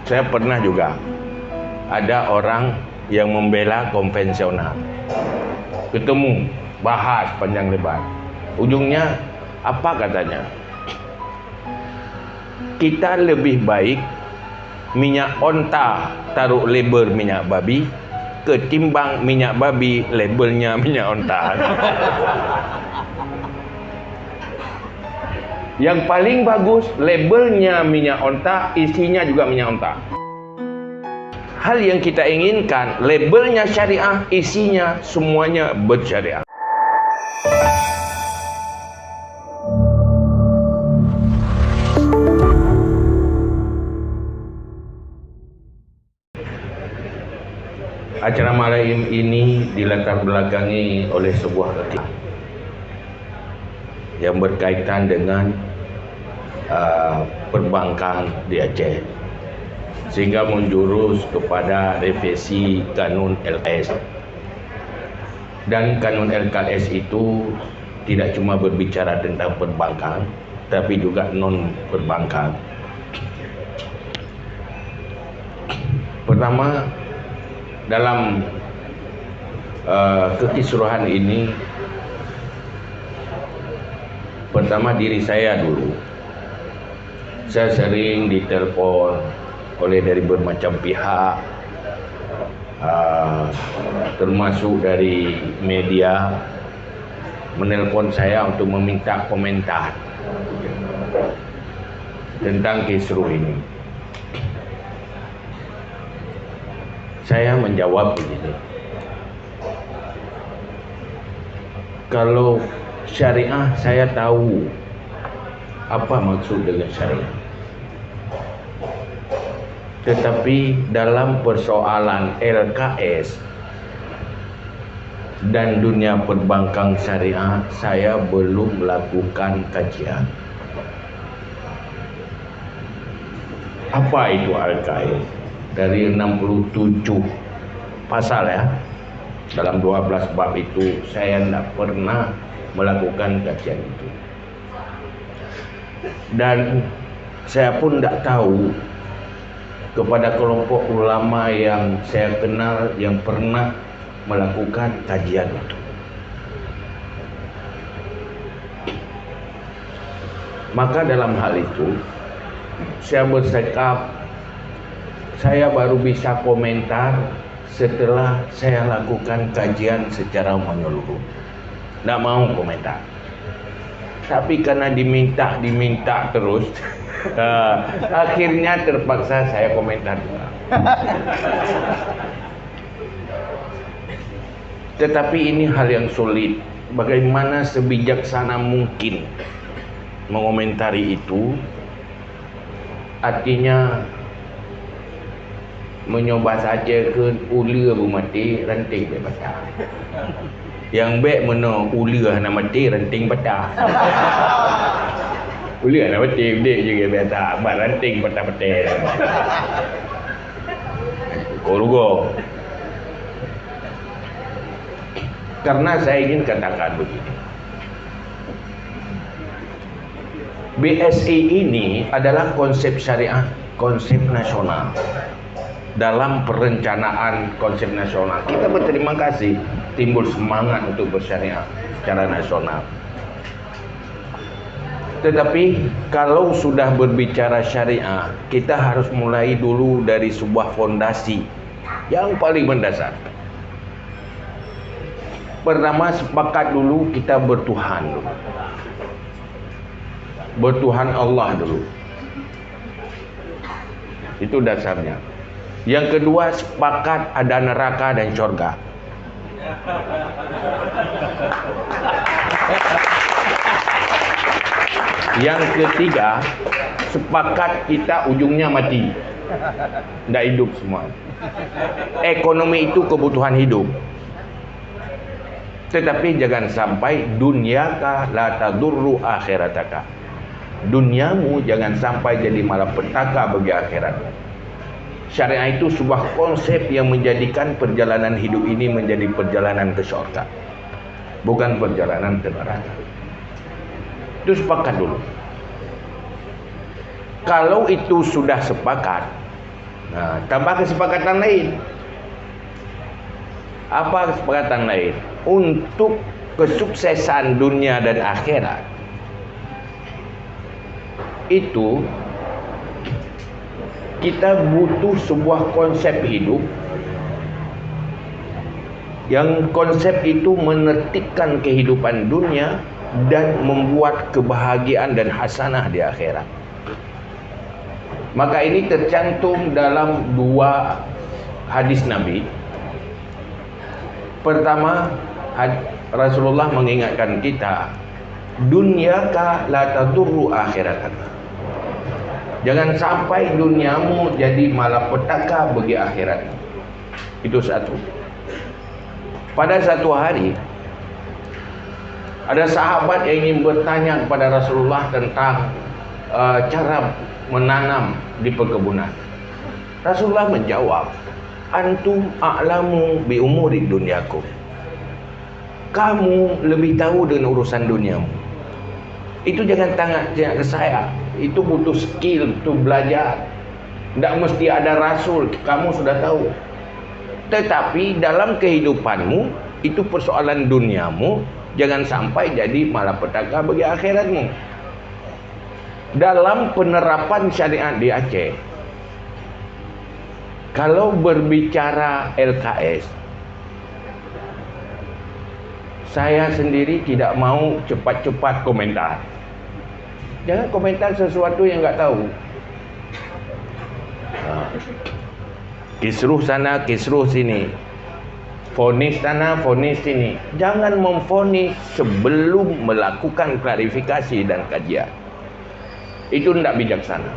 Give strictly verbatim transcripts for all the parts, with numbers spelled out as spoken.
Saya pernah juga ada orang yang membela konvensional. Ketemu, bahas panjang lebar. Ujungnya, apa katanya? Kita lebih baik minyak onta taruh label minyak babi ketimbang minyak babi labelnya minyak onta. Yang paling bagus, labelnya minyak onta, isinya juga minyak onta. Hal yang kita inginkan, labelnya syariah, isinya semuanya bersyariah. Acara malam ini dilatar belakangi oleh sebuah kekhilafan yang berkaitan dengan, uh, perbankan di Aceh, sehingga menjurus kepada revisi kanun L K S. Dan kanun L K S itu tidak cuma berbicara tentang perbankan, tapi juga non perbankan. Pertama, dalam, eh, kekisruhan ini, pertama diri saya dulu. Saya sering ditelepon oleh dari bermacam pihak, eh, termasuk dari media, menelpon saya untuk meminta komentar tentang kisruh ini. Saya menjawab begini, kalau syariah, saya tahu apa maksud dengan syariah. Tetapi dalam persoalan L K S dan dunia perbankan syariah, saya belum melakukan kajian. Apa itu Al-Kain? Dari enam puluh tujuh pasal, ya, dalam dua belas bab itu, saya tidak pernah melakukan kajian itu. Dan saya pun tidak tahu kepada kelompok ulama yang saya kenal yang pernah melakukan kajian itu. Maka dalam hal itu, saya bersikap, saya baru bisa komentar setelah saya lakukan kajian secara menyeluruh. Tidak mau komentar. Tapi karena diminta, diminta terus, eh, akhirnya terpaksa saya komentar juga. Tetapi ini hal yang sulit. Bagaimana sebijaksana mungkin mengomentari itu? Artinya, meunyoe basa Aceh kheun, uleue beumaté, ranting bèk patah. Nyang bèk meunoe, uleue hana maté, ranting patah. Uleue hana maté, udép jih bèk patah, bak ranting patah-patah. Ko rugoe. Karena saya ingin katakan begini. B S I ini adalah konsep syariah, konsep nasional. Dalam perencanaan konsep nasional, kita berterima kasih timbul semangat untuk bersyariah secara nasional. Tetapi kalau sudah berbicara syariah, kita harus mulai dulu dari sebuah fondasi yang paling mendasar. Pertama, sepakat dulu kita bertuhan dulu. Bertuhan Allah dulu. Itu dasarnya. Yang kedua, sepakat ada neraka dan syurga. Yang ketiga, sepakat kita ujungnya mati. Ndak hidup semua. Ekonomi itu kebutuhan hidup. Tetapi jangan sampai dunyaka la tadurru akhirataka. Duniamu jangan sampai jadi malapetaka bagi akhirat. Syariat itu sebuah konsep yang menjadikan perjalanan hidup ini menjadi perjalanan ke syurga, bukan perjalanan ke neraka. Itu sepakat dulu. Kalau itu sudah sepakat, Nah, tambah kesepakatan lain. Apa kesepakatan lain? Untuk kesuksesan dunia dan akhirat, itu kita butuh sebuah konsep hidup yang konsep itu menertibkan kehidupan dunia dan membuat kebahagiaan dan hasanah di akhirat. Maka ini tercantum dalam dua hadis Nabi. Pertama, had-, Rasulullah mengingatkan kita, "Dunyaka la tadurru akhirataka." Jangan sampai duniamu jadi malapetaka bagi akhirat. Itu satu. Pada satu hari, ada sahabat yang ingin bertanya kepada Rasulullah tentang, eh, cara menanam di perkebunan. Rasulullah menjawab, "Antum a'lamu bi umuri dunyakum." Kamu lebih tahu dengan urusan duniamu. Itu jangan tanya, tanya ke saya. Itu butuh skill, butuh belajar. Tidak mesti ada rasul, kamu sudah tahu. Tetapi dalam kehidupanmu, itu persoalan duniamu, jangan sampai jadi malapetaka bagi akhiratmu. Dalam penerapan syariat di Aceh, kalau berbicara L K S, saya sendiri tidak mau cepat-cepat komentar. Jangan komentar sesuatu yang nggak tahu. Ha. Kisruh sana, kisruh sini. Vonis sana, vonis sini. Jangan memvonis sebelum melakukan klarifikasi dan kajian. Itu tidak bijaksana.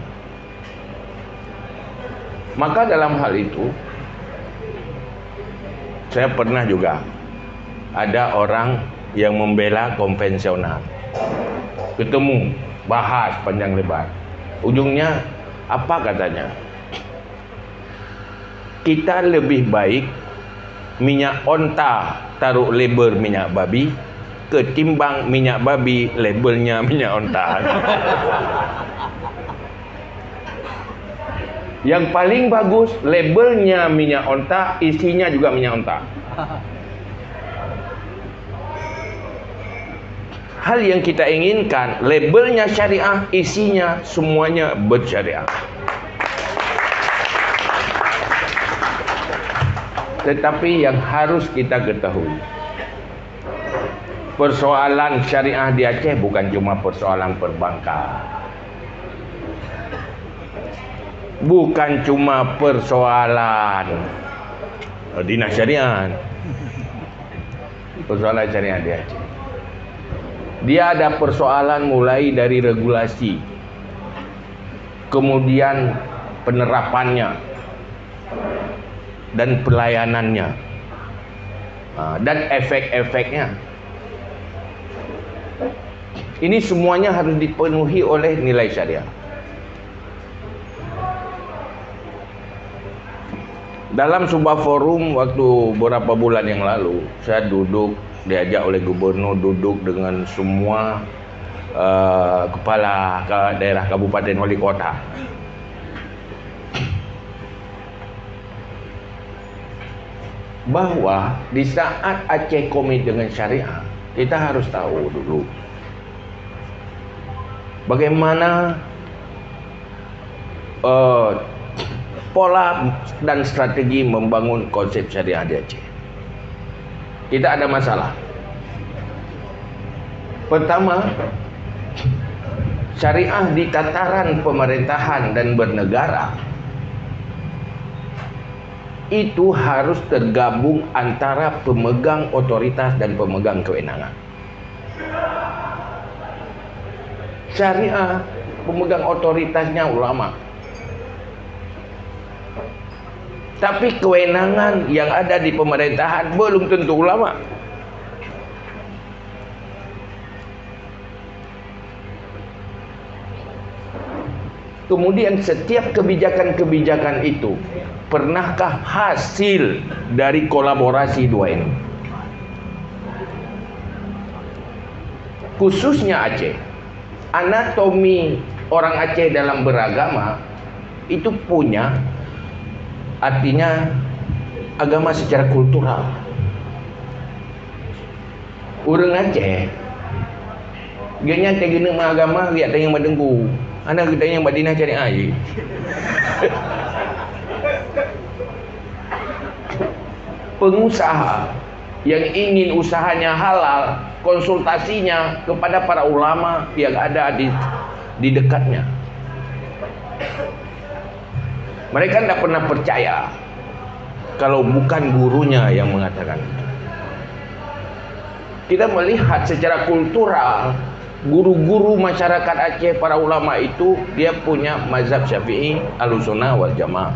Maka dalam hal itu, saya pernah juga ada orang yang membela konvensional. Ketemu, bahas panjang lebar. Ujungnya, apa katanya? Kita lebih baik minyak onta taruh label minyak babi ketimbang minyak babi labelnya minyak onta. Yang paling bagus labelnya minyak onta, isinya juga minyak onta. Hal yang kita inginkan, labelnya syariah, isinya semuanya bersyariah. Tetapi yang harus kita ketahui, persoalan syariah di Aceh bukan cuma persoalan perbankan. Bukan cuma persoalan dinas syariah. Persoalan syariah di Aceh. Dia ada persoalan mulai dari regulasi, kemudian penerapannya, dan pelayanannya, ha, dan efek-efeknya. Ini semuanya harus dipenuhi oleh nilai syariah. Dalam sebuah forum waktu beberapa bulan yang lalu, saya duduk, diajak oleh gubernur duduk dengan semua, eh, kepala ka-, daerah kabupaten, wali kota. Bahwa di saat Aceh komit dengan syariah, kita harus tahu dulu bagaimana, eh, pola dan strategi membangun konsep syariah di Aceh. Kita ada masalah. Pertama, syariah di tataran pemerintahan dan bernegara itu harus tergabung antara pemegang otoritas dan pemegang kewenangan. Syariah pemegang otoritasnya ulama. Tapi kewenangan yang ada di pemerintahan belum tentu ulama. Kemudian setiap kebijakan-kebijakan itu, pernahkah hasil dari kolaborasi dua ini? Khususnya Aceh, anatomi orang Aceh dalam beragama itu punya Artinya, agama secara kultural. Ureuëng Aceh, geuhnyan teugeuneuek meuagama, geujak tanyong bak teungku. Hana geutanyong bak dinas syariah jih. Pengusaha yang ingin usahanya halal, konsultasinya kepada para ulama yang ada di, di dekatnya. Mereka tidak pernah percaya kalau bukan gurunya yang mengatakan. Kita melihat secara kultural, guru-guru masyarakat Aceh, para ulama itu, dia punya mazhab Syafi'i, Ahlussunnah wal Jamaah.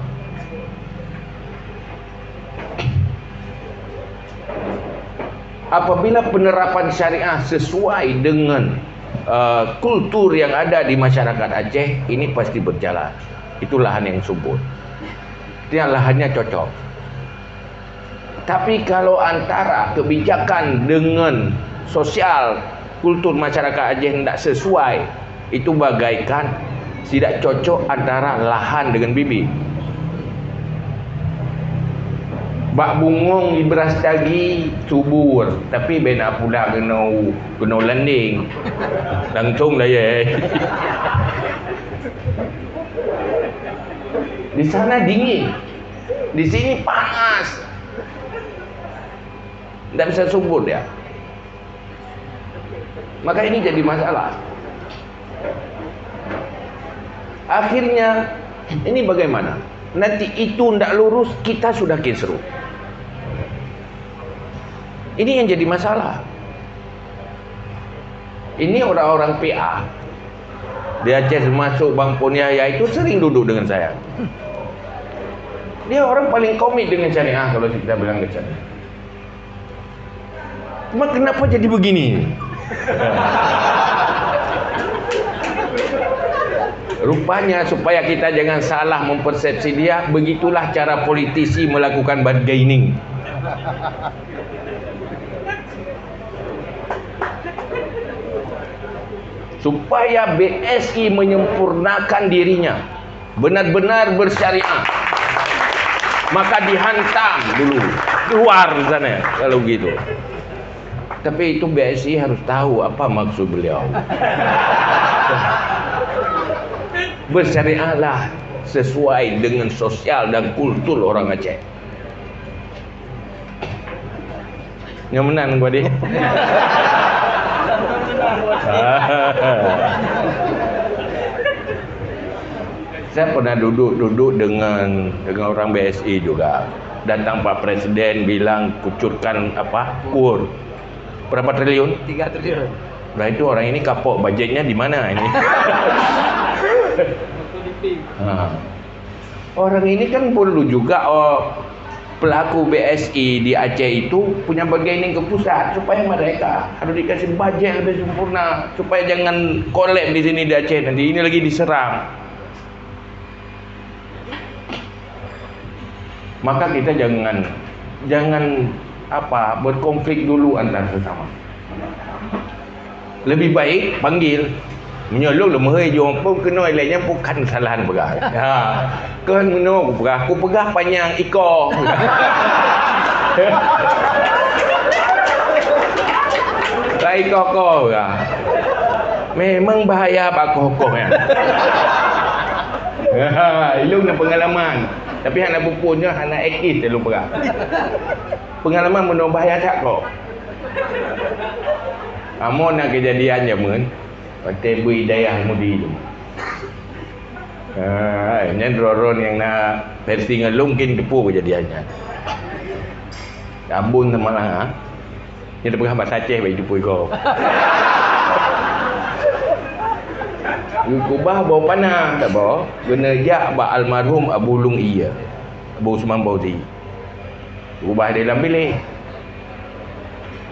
Apabila penerapan syariah sesuai dengan, eh, kultur yang ada di masyarakat Aceh, ini pasti berjalan. Itu lahan yang subur. Itu yang lahannya cocok. Tapi kalau antara kebijakan dengan sosial kultur masyarakat Aceh tidak sesuai, itu bagaikan tidak cocok antara lahan dengan bibit. Bak bungong ibeurastagi subur, tapi bena pula keunoe, keunoe landing. Langsung layée. Di sana dingin, di sini panas. Tidak bisa subur dia. Maka ini jadi masalah. Akhirnya, ini bagaimana? Nanti itu ndak lurus, kita sudah kisruh. Ini yang jadi masalah. Ini orang-orang P A. Di Aceh, termasuk Bang Pon Yahya itu sering duduk dengan saya. Dia orang paling komit dengan syariah kalau kita bilang ke sana. Cuma kenapa jadi begini? Rupanya supaya kita jangan salah mempersepsi dia, begitulah cara politisi melakukan bargaining. Supaya B S I menyempurnakan dirinya, benar-benar bersyariah, maka dihantam dulu keluar sana kalau begitu. Tapi itu B S I harus tahu apa maksud beliau. Bersyariahlah sesuai dengan sosial dan kultur orang Aceh. Nyoe meunan gua deh. Saya pernah duduk-duduk dengan, dengan orang B S I juga. Datang Pak Presiden bilang kucurkan apa? Kur. Berapa triliun? Tiga triliun. Nah, itu orang ini kapok, bajetnya di mana ini? Ha. Orang ini kan perlu juga, oh, pelaku B S I di Aceh itu punya bargaining ke pusat supaya mereka harus dikasih bajet lebih sempurna supaya jangan kolap di sini di Aceh nanti. Ini lagi diserang. Maka kita jangan, jangan apa, berkonflik dulu antar sesama. Lebih baik panggil. Meunyoe lôn leumoh jeuet pun keunoe lé nyan bukan kesalahan peugah. Ha. Kan meunoe kupeugah, kupeugah panyang iko. Lai iko ko peugah. Memang bahaya bak koh-koh nyan. Ha, ilôn na pengalaman. Tapi hana pupun nyoe hana etis lôn peugah. Pengalaman meunoe bahaya that ko. Amon na kejadian jameun. Watèe bui dayah Mudi tu. Ah, nyan droe-droe nyang na versi ngon lôn mungkin teupeu kejadian nyan. Abon Samalang, ah. Nyan teupeugah bahasa Aceh bak teupeu iko. Geukubah boh panah, saboh, geuneuk jak bak almarhum Abu Lung Ie, Abu Usman Fauzi. Ubah di dalam bilék.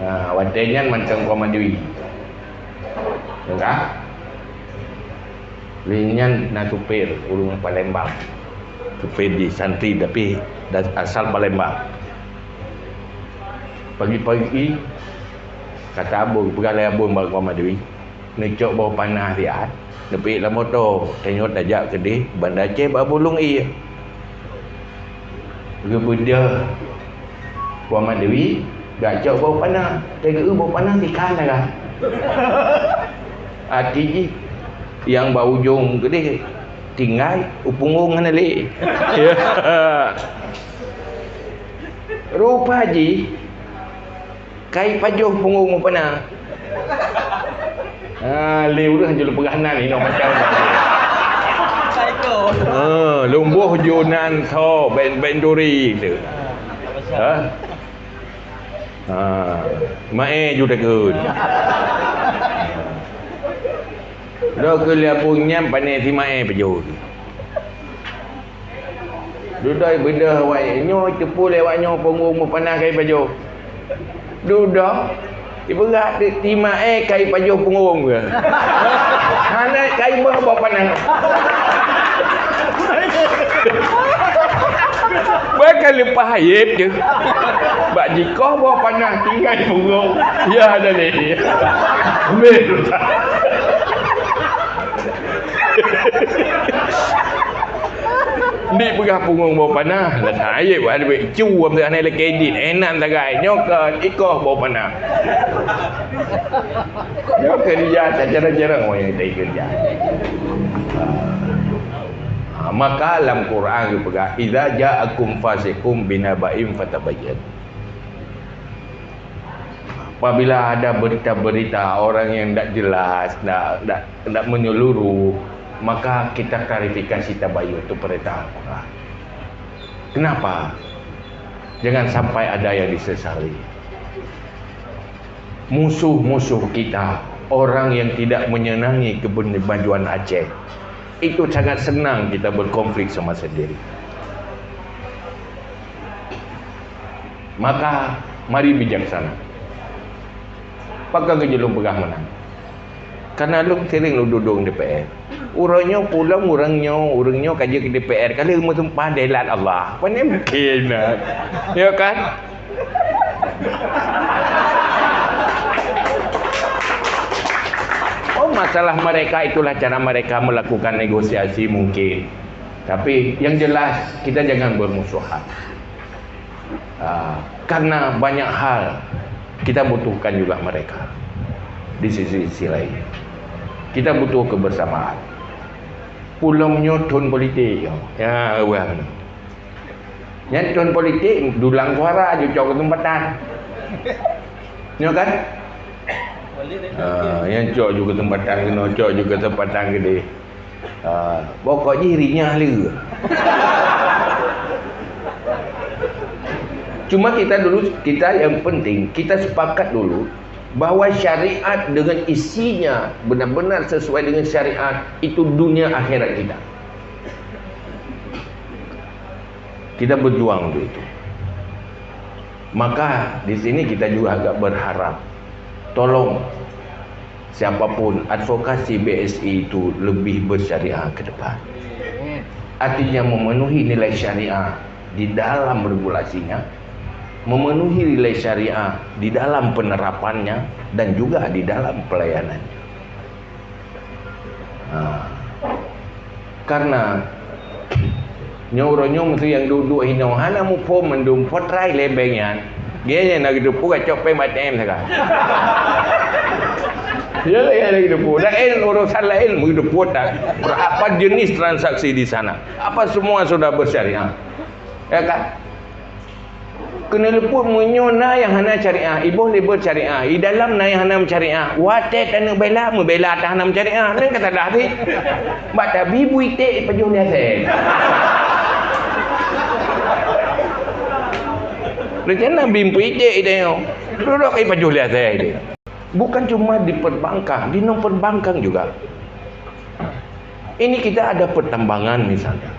Ha, watèe nyan mantong Komando. Teuka. Lé nyan na supir ureueng Palembang. Supir di santri tapi da-, asal Palembang. Pagi-pagi kata abon, peugah lé abon bak Komando. Neucok boh panah siat, neupiek lam moto, tanyoe tajak keudeh Banda Aceh bak Abu Lung Ie. Geubeudôh Puan Mat Dewi, geucok boh panah. Teugeue boh panah tikan dah kan. Arti jih, nyang bak ujong keudeh tinggai, u punggong hana lé. Ya. Rupa jih, kai pajoh punggong mupana. Ha, lé ureueng jeuet peugah nan inoe macam. Ha, lumboh jo nan tho ben, ben duri tu. Ha? Ha, mae ju takheun. Dah ke liapung nyan pane si mae pajoh. Dudoe beudôh awak nyoe, teupeu lé awak nyoe punggong mupana kai pajoh. Dudoe, ibarat timak eh kai pajoh punggong ke. Hana kai boh boh panah. Bahkan leupah hayep je. Bak jikoh boh panah tinggai punggong. Ya dah lé. Ambil. Ni peugah punggong boh panah, lah hayep, ada baik cu, am hana lé kredit, enak sagai, nyoe ka ikoh boh panah. Nyoe kerja secara jarang orang yang tak kerja. Ha, maka dalam Quran geupeugah, "Idza ja'akum fasiqun binaba'in fatabayyanu." Apabila ada berita-berita orang yang tidak jelas, tidak, tidak, tidak menyeluruh, maka kita klarifikasi tabayyun, itu perintah Al-Quran. Kenapa? Jangan sampai ada yang disesali. Musuh-musuh kita, orang yang tidak menyenangi kemajuan Aceh, itu sangat senang kita berkonflik sama sendiri. Maka, mari bijaksana. Pakon keu jih lôn peugah meunan? Karena lôn sering lôn duduk di D P R. Ureueng nyoe pulang, ureueng nyoe, ureueng nyoe ka jeuet keu D P R. Ka lheueh meusumpah deh lat Allah. Pane mungkin, nah. Ya kan? Oh, masalah mereka itulah cara mereka melakukan negosiasi mungkin. Tapi yang jelas, kita jangan bermusuhan. Ah, karena banyak hal kita butuhkan juga mereka di sisi-sisi lain. Kita butuh kebersamaan. Pulom nyoe thon politik nyoe. Ya, wah. Nyan thon politik, dulang suara ju cok kesempatan. Nyoe kan? Ah, nyan cok ju kesempatan keunoe, cok ju kesempatan keudeh. Ah, pokok jih rinyah le. Cuma kita dulu, kita yang penting, kita sepakat dulu bahwa syariat dengan isinya benar-benar sesuai dengan syariat itu dunia akhirat kita. Kita berjuang untuk itu. Maka di sini kita juga agak berharap, tolong siapapun advokasi B S I itu lebih bersyariah ke depan. Artinya memenuhi nilai syariah di dalam regulasinya, memenuhi nilai syariah di dalam penerapannya dan juga di dalam pelayanannya. Ha. Karena nyoe uroe nyoe meusti nyang duek-duek hinoe hana muphom mandum potrai lé bank nyan. Dia nyang na geuteupeue cok péng bak A T M sagai. Ya, ya, ya, geuteupeue. Lain urusan lain geuteupeue tak. Berapa jenis transaksi di sana? Apa semua sudah bersyariah? Ya kan? Keuneuleupeue meunyoe na nyang hana syariah, iboh lé beuet syariah, i dalam na nyang hana syariah, watée taneuk bela, meubela ata hana syariah, nyan ka salah pih. Bak tabi bui iték ipajoh lé asèe. Rencana bi bui iték itanyoe, rot-rot ipajoh lé asèe deh. Bukan cuma di perbankan, di non perbankan juga. Ini kita ada pertambangan misalnya.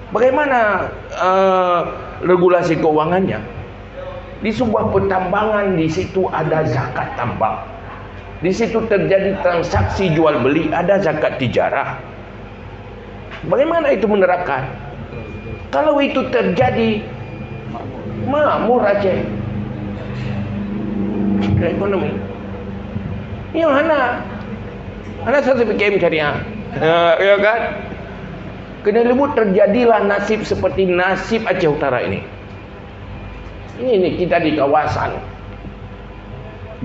Bagaimana, eh, regulasi keuangannya? Di sebuah pertambangan, di situ ada zakat tambang. Di situ terjadi transaksi jual beli, ada zakat tijarah. Bagaimana itu menerapkan? Kalau itu terjadi, makmur Aceh. Ekonomi. Nyoe hana. Hana sertifikat syariah. Ha, ya kan? Keuneuleubuet terjadilah nasib seperti nasib Aceh Utara ini. Ini, ini kita di kawasan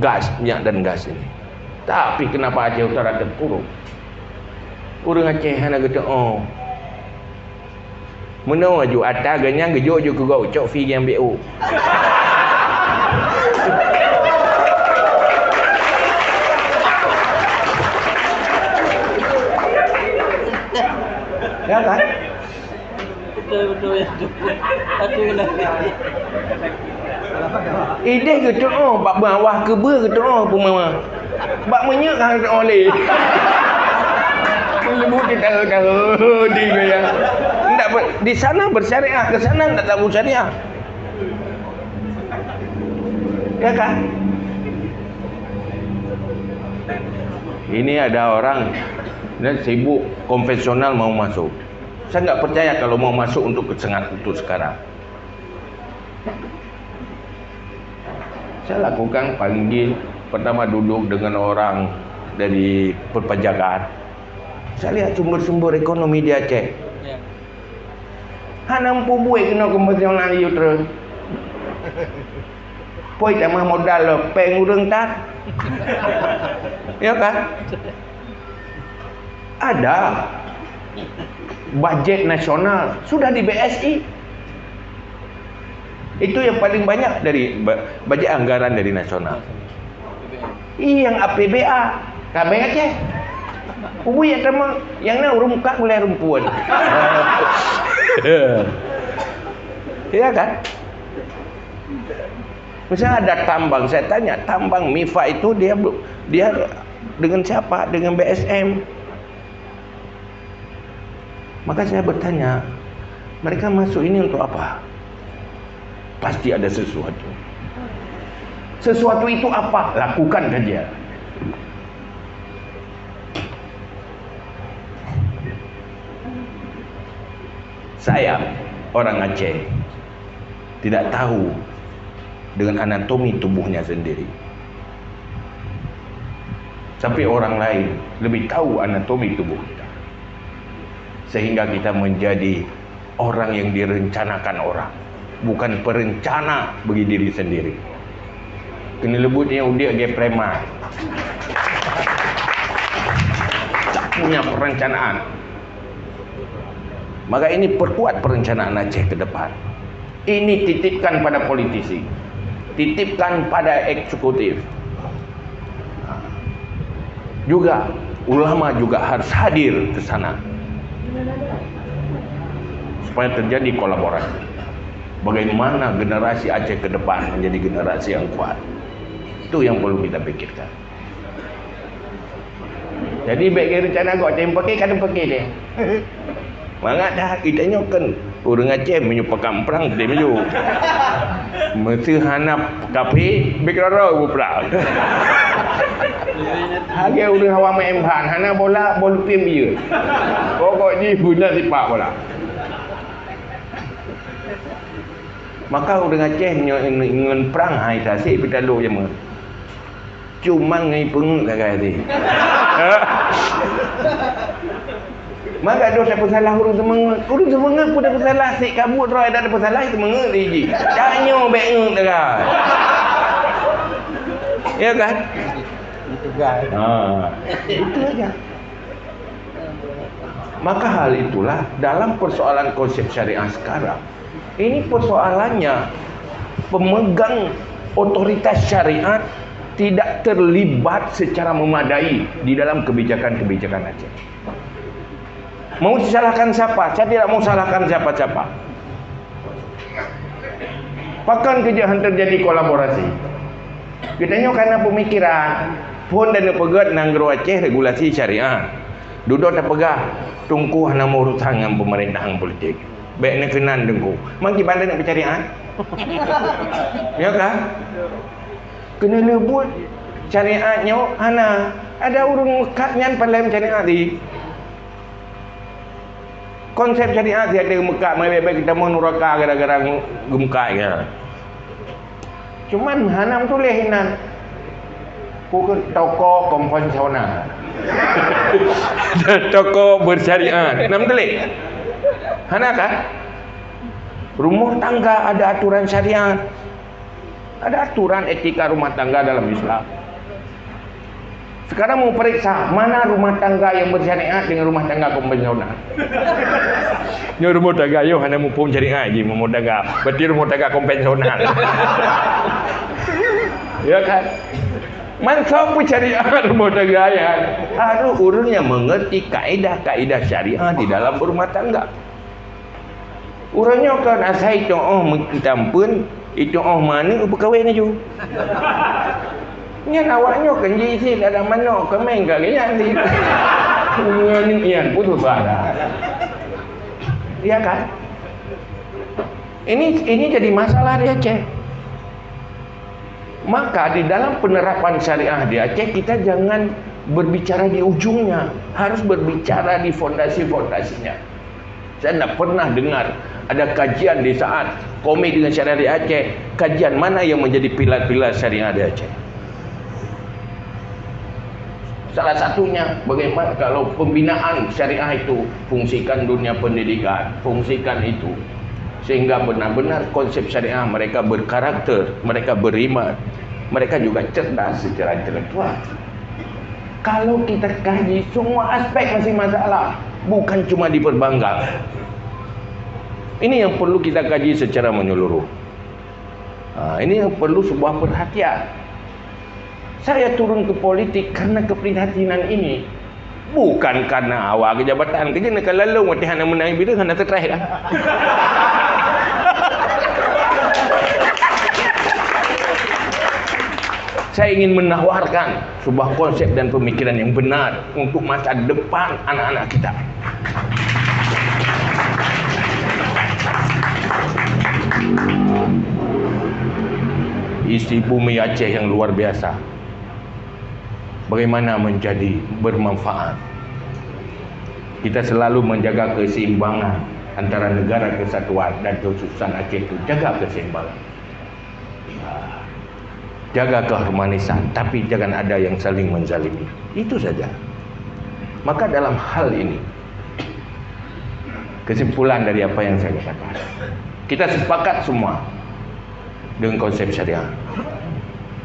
gas, minyak dan gas ini. Tapi kenapa Aceh Utara terpuruk? Ureuëng Aceh hana geuteuoh. Meunoe aju ata geuh nyan geujok ju keu gob cok fi nyang B O. Ya kan? Betul, betul, ya. Tapi kena. Ideh geuteuoh, bak bawah keubeuh geuteuoh peue mama. Bak minyeuk ka geuteuoh lé. Leubeh di tahu-tahu di gaya. Ndak ber-, di sana bersyariah, ke sana ndak tahu syariah. Ya kan? Ini ada orang dan sibuk konvensional mau masuk. Saya nggak percaya kalau mau masuk untuk ke-, untuk sekarang. Saya lakukan panggil, pertama duduk dengan orang dari perpajakan. Saya lihat sumber-sumber ekonomi di Aceh. Ya. Hana mampu buet keunoe konvensional yue terus. Poi tamah modal lo, péng ureuëng tat. Ya kan? Ada bajet nasional sudah di B S I. Itu yang paling banyak dari ba-, bajet anggaran dari nasional. Ih, yang A P B A, ka bank Aceh. Ubui yang sama, yang na ureuëng muka gulai rumpun. Ya kan? Misalnya ada tambang, saya tanya, tambang MIFA itu dia bel-, dia dengan siapa? Dengan B S M. Maka saya bertanya, mereka masuk ini untuk apa? Pasti ada sesuatu. Sesuatu itu apa? Lakukan saja. Saya orang Aceh, tidak tahu dengan anatomi tubuhnya sendiri. Tapi orang lain lebih tahu anatomi tubuh kita. Sehingga kita menjadi orang yang direncanakan orang, bukan perencana bagi diri sendiri. Keuneuleubuet nyang udeb lagée preman. Tak punya perencanaan. Maka ini perkuat perencanaan Aceh ke depan. Ini titipkan pada politisi, titipkan pada eksekutif. Juga ulama juga harus hadir ke sana supaya terjadi kolaborasi. Bagaimana generasi Aceh ke depan menjadi generasi yang kuat? Itu yang perlu kita pikirkan. Jadi, bèk kira rencana gok tem pakai, kadang pakai deh. Mangat dah, kita nyokan ureuëng Aceh meunyoe pakam prang, dia meunyoe. Mesti hana kafe, bèk rara prang. Lagi ureuëng hawa main ban, hana bola, bol pim dia. Pokok jih guna sipak bola. Maka ureuëng Aceh nyoe ngon prang hai tasik pita lok jameun. Cuma ngai peungeuet gagai tadi. Maka dosa peusalah ureuëng seumeungeut. Ureuëng seumeungeut pun peusalah, sik kabut roh ada peusalah seumeungeut lagi. Tanyoe bèk ngeut dah. Ya kan? Itu kan. Ha. Itu aja. Maka hal itulah dalam persoalan konsep syariah sekarang, ini persoalannya pemegang otoritas syariat tidak terlibat secara memadai di dalam kebijakan-kebijakan Aceh. Mau disalahkan siapa? Saya tidak mau salahkan siapa-siapa. Pakon keuh jeuet han terjadi kolaborasi? Geutanyoe kana peumikiran, phon dan neupeugét nanggroe Aceh regulasi syariat. Dudoe tapeugah, Teungku hana meurusan ngon peumeurintah ngon politik. Bèk neukeunan Teungku. Mang kiban taneuk syariat? Ya kan? Keuneuleubuet syariat nyoe hana. Ada ureuëng meukat nyan paleng syariat di. Konsep syariat siat geumeukak, meubaik-baik geutamong nuraka gara-gara geumeukak nyan. Cuman hana meutuléh inan. Kukheun toko konvensional. Toko bersyariat. Hana meutuléh. Hana kan? Rumah tangga ada aturan syariat. Ada aturan etika rumah tangga dalam Islam. Sekarang mau periksa mana rumah tangga yang bersyariat dengan rumah tangga konvensional. Nyoe rumah tangga yo hana muphom syariat ji rumah tangga. Berarti rumah tangga konvensional. Ya kan? Mantap pun syariat rumah tangga ya. Harus urang yang mengerti kaedah-kaedah syariat di dalam berumah tangga. Urang nyoe kon asai tuoh meutampeun, ituoh maneuk peukawen laju. Nyan awak nyoe kon jisit ada manok keumeng ka geuyan di. Nyan nyan putus asa. Ya kan? Ini ini jadi masalah di Aceh. Maka di dalam penerapan syariah di Aceh kita jangan berbicara di ujungnya, harus berbicara di fondasi-fondasinya. Saya tidak pernah dengar ada kajian di saat Komite Syariah di Aceh, kajian mana yang menjadi pilar-pilar syariah di Aceh. Salah satunya bagaimana kalau pembinaan syariah itu fungsikan dunia pendidikan, fungsikan itu sehingga benar-benar konsep syariah mereka berkarakter, mereka beriman, mereka juga cerdas secara intelektual. Kalau kita kaji semua aspek masih masalah, bukan cuma di perbankan. Ini yang perlu kita kaji secara menyeluruh. Ha, ini yang perlu sebuah perhatian. Saya turun ke politik karena keprihatinan ini. Bukan karena awak kejabatan kerja nak lalu mati hana menang bila hana terteraih dah. Saya ingin menawarkan sebuah konsep dan pemikiran yang benar untuk masa depan anak-anak kita. Isi bumi Aceh yang luar biasa. Bagaimana menjadi bermanfaat? Kita selalu menjaga keseimbangan antara negara kesatuan dan kekhususan Aceh itu. Jaga keseimbangan. Jaga keharmonisan, tapi jangan ada yang saling menzalimi. Itu saja. Maka dalam hal ini, kesimpulan dari apa yang saya katakan, kita sepakat semua dengan konsep syariah.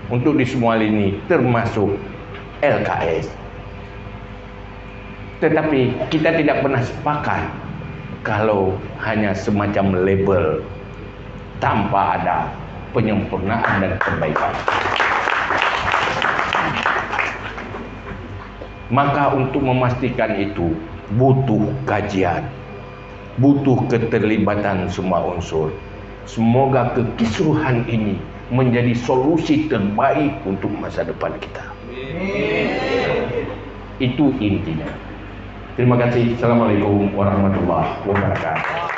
Untuk di semua lini, termasuk L K S. Tetapi kita tidak pernah sepakat kalau hanya semacam label tanpa ada penyempurnaan dan perbaikan. Maka untuk memastikan itu butuh kajian, butuh keterlibatan semua unsur. Semoga kekisruhan ini menjadi solusi terbaik untuk masa depan kita. Itu intinya. Terima kasih. Assalamualaikum warahmatullahi wabarakatuh.